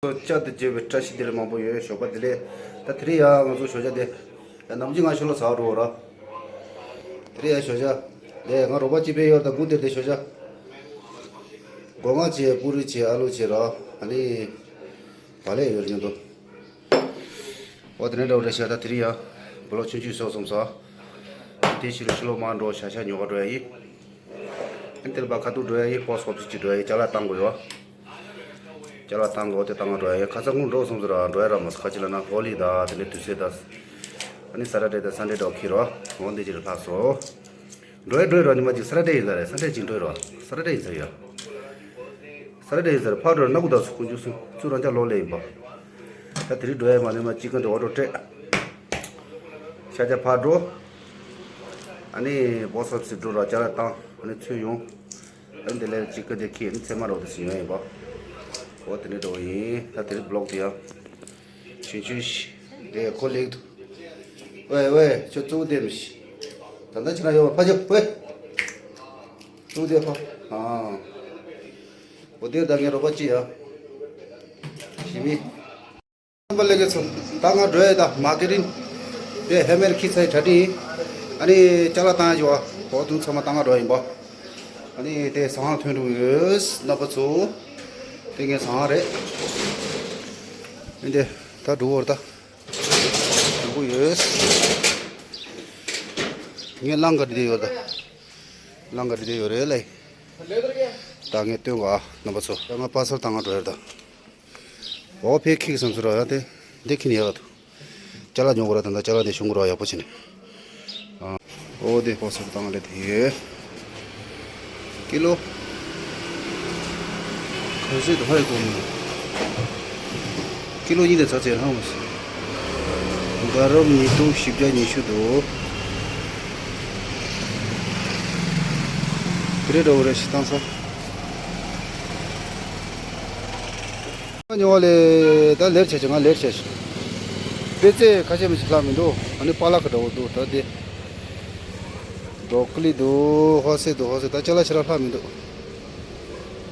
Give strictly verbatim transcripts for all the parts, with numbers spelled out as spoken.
ཚོ་བཅར་དུ་བྱོན་པའི་བཀྲ་ཤིས་བདེ་ལེགས་མང་པོ་ཡོད། ཞོགས་པ་བདེ་ལེགས། ད་དེ་རིང་ཡང་ང་ཚོ་ཞོགས་ཇ་དེ་ཡང་ནམ་རྒྱུན་ང་ཤོ་ལོ་ཟ་འགྲོ་བ་ར། དེ་རིང་ཡང་ཞོགས་ཇ་དེ་ང་རོགས་པ་གཅིག་ཕེབས་ཡོད། ད་སྒུག་བསྡད་དེ་ཞོགས་ཇ། སྒོ་ང་བྱས། པུ་རི་བྱས། ཨ་ལུ་བྱས་ར། ཨ་ནི་བག་ལེབ་ཡོད་རེད་ཉོ་དོ། འོ་དེ་ནས་འདྲ་བོ་རེད་ཤག་ད་དེ་རིང་ཡང་བུ་ལོག་ཆུང་ཆུང་བཟོ་སོང་ཙང་། དེ་ཕྱི་ལོ་ཕྱི་ལོགས་མར་འགྲོ། ཤ་ཤ་ཉོ་ག་འགྲོ་ཡ་ཡིན། ཨ་ནི་དེ་ལ་ཕར་ཁ་ཐུག་འགྲོ་ཡ་ཡིན། པོ་སི་ཊི་ཨོ་ཕི་སི་ཅིག་འགྲོ་ཡ་ཡིན། ཅ་ལག་བཏང་དགོས་ཡོད། ཅ་ལག་བཏང་དགོས། དེ་བཏང་ག་འགྲོ་ཡ་ཡིན། ཁ་སང་སྔོན་འགྲོ་སོང་ཙང་ར་འགྲོ་ཡ་རག་མ་སོང་། ཁ་ཅིག་ལབ་ན་ཧོ་ལི་དང་དེ་ནས་དུས་ཚོད་དང་། ཨ་ནི་ས་ཊར་ཌེ་དང་སན་ཌེ་འདྲ་བོ་འཁེལ་ར། འོ་འདི་ཅིག་ལ་ལྷག་སོང་། འགྲོ་ཡ་འགྲོ་ཡ་ར། ཉི་མ་གཅིག་ས་ཊར་ཌེ་ཡིན་ས་རེད། ས་ཊར་ཌེ་གཅིག་འགྲོ་ཡ་ར། ས་ཊར་ཌེ་ཡིན་ས་རེད་ཡ། ས་ཊར་ཌེ་ཡིན་ས་རེད། ཕར་འགྲོ་ན་ཀུ་ད་སུ་ཀུན་འཇུ་སུ་ཚུར་རང་ཅག་ལོག་ལེ་ཡིན་པ། ད་དེ་རིང་འགྲོ་ཡ་མ་ནས་མ་གཅིག་ག་འདྲ་ཨོ་ཊོ་སྤྲད། ཤ་ཆ་ཕར་འགྲོ། ཨ་ནི་པོ་སི་ཊི་ཨོ་ཕི་སི་འགྲོ་ར། ཅ་ལག་བཏང་། ཨ་ནི་ཚུར་ཡོང་། ཨ་ནི་དེ་ལས་གཅིག་ག་དེ་ཁྱེར། ཨ་ནི་ཚེ་མ་རོགས་དེ་སུ་ཡོང་ཡིན་པ། འོ་དེ་འདྲ་འགྲོ་ཡིན། ད་དེ་རིང་བི་ལོག་དེ་ཡང་ཆུང་ཆུང་ཞིག་དེ་ཁོ་ལེགས་འདུག་ཝེ་ཝེ། ཁྱོད་གཙོ་བོ་དེ་མི་ཤི། ད་ལྟ་ཁྱེད་རང་ཡོད་པ་ཕ་ཇོ་ཝེ། གཙོ་བོ་དེ་ཕ། ཨ། འོ་དེ་ད་ངའི་རོགས་པ་ཅི་ཡ། ཞི་མི། རྣམ་པ་ལྷན་རྒྱས་ཚོ། ད་ང་འགྲོ་ཡ། ད་མར་ཀེ་ཊིང་དེ་ཧེ་མེར་ཁྱེར་ཚར་ཡི། གྲ་སྒྲིག་ཡིན། ཨ་ནི་ཅ་ལག་བཏང་ཡ་ཅིག་བ། འོ་དུང་ཚང་མ་བཏང་ག་འགྲོ་ཡིན་པ། ཨ་ནི་དེ་ཟ་ཁང་ཐོན་འགྲོ་ཡོད། རྣམ་པ་ཚོ། དེ་ངའི་ཟ་ཁང་རེད། ཨ་ནི་དེ་ད་འགྲོ་བར་ད། འགྲོ་གི་ཡོད། ངས་གླང་ག་རེ་བསྡད་ཡོད་ད། གླང་ག་རེ་བསྡད་ཡོད་རེད་ལ། ད་ངས་སྟོན་ག་རྣམ་པ་ཚོ། ད་ང་པ་སལ་བཏང་ག་འགྲོ་ཡོད་ད། འོ་ཕེ་ཁིག་བསམ་ཚུལ་ར་ཡ་དེ། འདི་ཁྱེར་ནས་ཡག་ག་འདུག་ཅ་ལག་ཉོ་དགོས་ར། ད་ལྟ་ཅ་ལག་དེ་གཞུང་གི་ར་ཡག་པོ་བྱས་ནས། ཨ། འོ་དེ་པ་སལ་བཏང་ལེ་དེ། ཀི་ལོ། ག་ཚོད་དུ་ཧ་ཡི་གོ་མི། ཀི་ལོ་གཉིས་དང་ཚ་ཚད་ལྷག་མ་སོང་། ཀ་རམ་ཉིས་སྟོང་བཞི་བརྒྱ་ཉི་ཤུ་འདུག་དེ་རེད་འདྲ་བོ་རེད་ཤི་བཏང་ས། ཉོ་བ་ལས་ད་ལེར་ཆ་ཆ་ང་ལེར་ཆ་ཆ། པེ་ཙེ་ཁ་ཤས་མི་ཞིག་ལྷག་མི་འདུག་ཨ་ནི་པ་ལག་གི་འདྲ་བོ་འདུག་ད་དེ། བྲོ་ཀོ་ལི་འདུག་ཧོ་སེ་འདུག་ཧོ་སེ། ད་ཅ་ལག་ཕྱི་ར་ལྷག་མི་འདུག་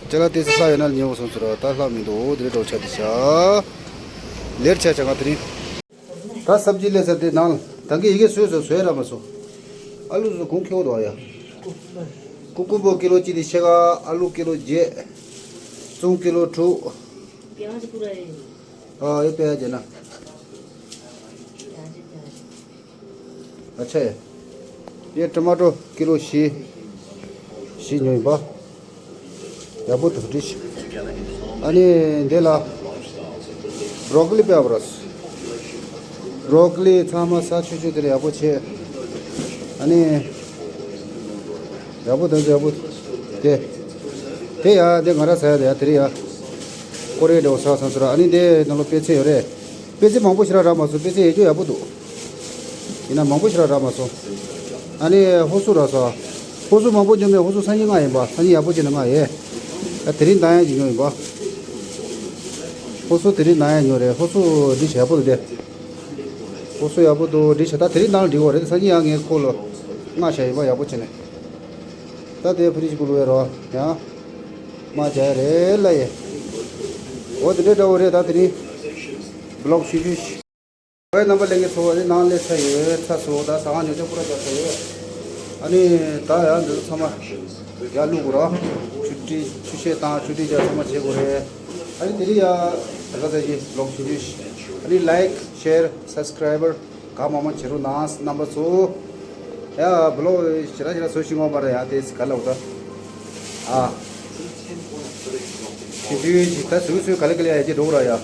ཅ་ལག་དེ་ཚོ་ལྷག་ཡོད་ན་ཉོ་བ་སོང་ཚུལ་ར། ད་ལྷག་མི་འདུག་འོ་དེ་རེད་འདྲ་བོ་ཆ་དེ་ཆ། ལེར་ཆ་ཆ་ང་དེ་རིང་། ད་སབ་ཇི་ལས་ས་དེ་ནང་ད་གི་ཡི་གེ་བཟོས་སོ་བཟོས་ར་མ་སོང་། ཨ་ལུ་ཚོ་གོང་ཁེ་བོ་འདུག་ཨ་ཡ། ཀུ་ཀུ་འབུ་ཀི་ལོ་གཅིག་དེ་ཕྱེད་ཀ་ཨ་ལུ་ཀི་ལོ་བརྒྱད། ཙུང་ཀི་ལོ་དྲུག་ཨ་ཡེ་པེ་ཡ་ཇེ་ན། ཨ་ཆེ། ཡེ་ཊོ་མ་ཊོ་ཀི་ལོ་བཞི། བཞི་ཉོས་ཡིན་པ། ཡག་པོ་འདུག་འགྲིག་ཨ་ནི་འདི་ལ། བྲོ་ཀོ་ལི་པེ་བ་རོ། བྲོ་ཀོ་ལི་ཚང་མ་ས་ཆུ་ཆུ་དེ་ལ་ཡག་པོ་བྱས། ཨ་ནི། ཡག་པོ་འདུག་ཡག་པོ། དེ། དེ་ཡ་དེ་ང་ར་ཟ་ཡ་དེ་ཡ་དེ་རེད་ཡ། ཀོ་རེ་འདྲ་བོ་ཟ་བསམ་ཚུལ་ར། ཨ་ནི་དེ་ནང་ལོ་པེ་ཚེ་ཡོད་རེད། པེ་ཙེ་མང་པོ་ཞིག་རག་རག་མ་སོང་། པེ་ཙེ་ཡོད་རྒྱུ་ཡག་པོ་འདུག་ཡིན་ན་མང་པོ་ཞིག་རག་རག་མ་སོང་། ཨ་ནི་ཧོ་སུ་རག་སོང་། ཧོ་སུ་མང་པོ་ཉོ་མེད། ཧོ་སུ་སང་ཉིན་མངགས་ཡིན་པ། སང་ཉིན་ཡག་པོ་བྱས་ནས་མངགས་ཡས། ཨ་དེ་རིང་བཏང་ཡ་ཅིག་ཉོ་ཡིན་པ། ཧོ་སུ་དེ་རིང་བཏང་ཡ་ཉོ་རེད། ཧོ་སུ་འདི་བྱས་ཡག་པོ་འདུག་སྟེ། ཧོ་སུ་ཡག་པོ་འདུག་འདི་བྱས་ད་དེ་རིང་བཏང་ལ་འགྲིག་གོ་རེད། སང་ཉིན་ཡང་ངས་ཁོ་ལ་མངགས་བྱས་ཡིན་པ། ཡག་པོ་བྱས་ནས། ད་དེ་ཕུ་རི་ཅིག་བླུགས་ཡས་རོ་ཡང་མ་བྱས་རེད་ལ་ཡེ། འོ་དེ་འདྲའི་འདྲ་བོ་རེད། ད་དེ་རིང་བི་ལོག་ཞུ་རྒྱུ་ཞིག་ཨོའི་རྣམ་པ་ལྷན་རྒྱས་ཚོ། འོ་དེ་ནང་སླེབས་ཚར་ཡོད་ཚར་སོང་། ད་ཟ་ཁང་ཉོ་ཆ་པུ་ར་རྒྱག་ཚར་ཡོད། ཨ་ནི་ད་ཡང་འདི་ཚོ་ཚང་མ་ཡར་བླུག་དགོས་ར། ཆུ་ཊི་ཆུ་ཤེལ་དང་ཆུ་ཊི་རྒྱག་ཚང་མ་བྱེད་དགོས་རེད། ཨ་ནི་དེ་རིང་ཡ་ད་ག་ཚ་ཞིག་བི་ལོག་ཞུ་རྒྱུ་ཞིག་ཨ་ནི་ལའིཀ་ཤེར་སབ་སི་ཀ་རའི་བར་གང་མང་མང་བྱེད་རོགས་གནང་། རྣམ་པ་ཚོ། ཡ་བི་ལོག་ཞེ་དྲག་ཞེ་དྲག་བཟོ་ཤེས་ངོ་མ་རེད། ཡ་དེ་ག་ལབ་ད། ཨ། ཞིབ་འཇུག་ཞིག་ད་བཟོས་བཟོས་ག་ལེ་ག་ལེ་ཡ་ཅེ་འགྲོ་ར་ཡ།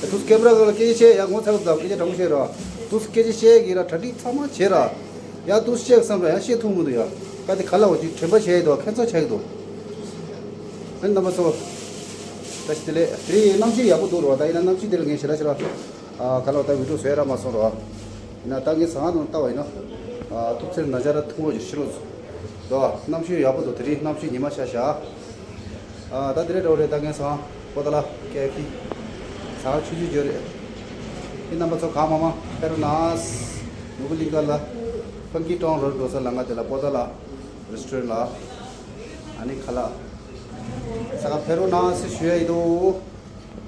ད་དུས་སྐད་པར་ག་ལ་སྐད་ཆ་བཤད་ཡ་ངོ་ཚ་བ་ཙམ་སྐད་ཆ་དྲང་པོ་བཤད་ར། དུས་སྐད་ཆ་བཤད་གི་ར་གྲ་སྒྲིག་ཚང་མ་བྱེད་ར། ཡ་དུས་བཤད་བསམ་ར་ཡ་བཤད་ཐུབ་མི་འདུག་ཡ། ད་དེ་ག་ལ་བ་ཅིག་དྲན་པ་བྱས་འདུག་ཁྱད་མཚར་ཆགས་ཀྱི་འདུག་ཨ་ནི་རྣམ་པ་ཚོ། ད་ཞིག་དེ་ལས་དེ་རིང་གནམ་གཤིས་ཡག་པོ་འདུག་ར། ད་ཡིན་ན་གནམ་གཤིས་དེ་ལ་ངས་ཞེ་དྲག་ཞེ་དྲག་ཨ་ག་ལ་བ་ད་བི་ཌིའོ་བཟོས་ར་མ་སོང་ར། ཡིན་ན་ད་ངས་ཟ་ཁང་ནང་ལྟ་བ་ཡིན་ན། ཨ་ཐུག་ཚེར་ན་ཅ་ར་ཐུང་བོ་ཞིག་ཕྱི་ལོགས་སུ། ད་གནམ་གཤིས་ཡག་པོ་འདུག་དེ་རིང་གནམ་གཤིས་ཉི་མ་ཤར་ཤག་ཨ་ད་དེ་རེད་འགྲོ་རེད། ད་ངས་ཟ་ཁང་པོ་ཏཱ་ལ་ཀེ་ཧྥེ། ཟ་ཁང་ཆུང་ཆུང་ཅིག་ཡོད་རེད། ཨ་ནི་རྣམ་པ་ཚོ་གང་མང་མང་ཕེབས་རོགས་གནང་། ནོར་བུ་གླིང་ཁ་ལ། ཕང་ཀི་ཊོང་རོཌ་འགྲོ་ས་ལམ་ཁ་དེ་ལ་པོ་ཏཱ་ལ་རེ་སི་ཊོ་རན་ལ། ཨ་ནི་ཁ་ལག་ཟ་ཁང་ཕེབས་རོགས་གནང་ཟེར་ཞུ་ཡ་ཡིན་འདུག